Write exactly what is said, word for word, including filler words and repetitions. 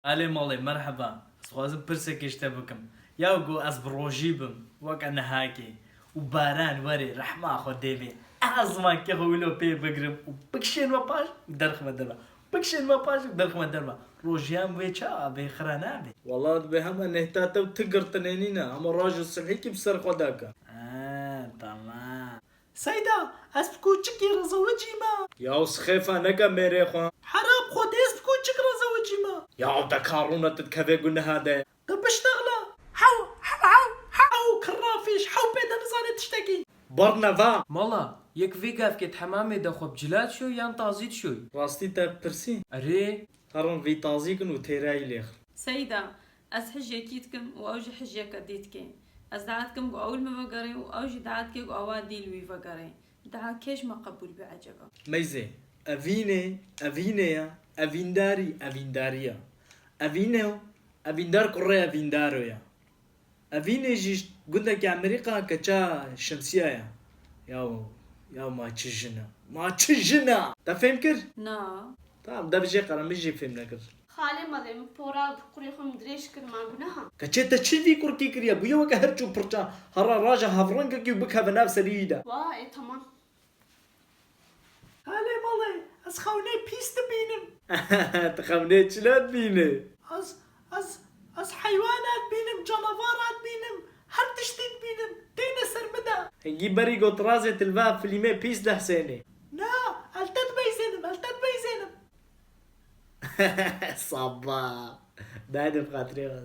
Alê malê, merheba. Ez dixwazim pirsekê ji te bikim. Ya ku ez bi rojî bim, weke nihakê, û baran were, rehma Xwedê bê, ez zimankê xwe wilo pê bigrim û bikişên we paş û derxime derva. Bikişên we paş û derxime derva. Rojiya min wê çawa bê, xira nabe? Wala dibe hema nehta te û ti girtinê nîne, hema roj û sibhîkî bi ser xwe dake. Ha, tamam. Seyda, ez bi kûçikî re zewicî me. Yaw sixêfa neke mêrê xwe. Herab Xwedê, ez bi kûçik re zewicî me. Yaw de karûne tu dikevê guneha de. De biştexla. Hew, hew, hew, hew, kirrafîş, hew pê de nizane tiştekî. Barneva. Mala, yek vê gavkê di hemamê de xwe bi cila dişoy yan tazî dişoy? Rastî te pirsî? Erê. Herin vî tazî kin û têrayî lêxin. Seyda, ez hijyekî dikim û ew jî hijyeke dî dike. Ez dua dikim ku ew li min vegerê û ew jî dua dike ku ewa dî li wî vegerê. Dua kê ji me qebûl be eceba? Meyzê, evînê, evînê ya, evîndarî, evîndarî ya. Evînê, evîndar kurê evîndaro ya. Evînê jî ji gundekî Emerîka keça Şemsiya ya. Yaw, yaw ma çi jin e. Ma çi jin e. Te fêm kir? Na. Tamam, de bi jê qere min jî fêm nekir. Xalê malê min pora bi kurê xwe min dirêj kir, ma guneha. Keçê te çi vî kurkî kiriye? Bûye weke her çû pirça. Hera raja hevringekî û bikeve nav serî wî de. Wa, ê tamam. Xalê malê, ez xewnê pîs dibînim. Tu xewnê çila dibînî? Ez, ez, ez heywana dibînim, canavara dibînim, her tiştî dibînim. Têne ser min de. Hingî berî got razê tu li va filmê pîs dihsênî. Na, ez te dibeyzênim, ez te dibeyzênim. Saba. Dayê de bi xatirê xwe.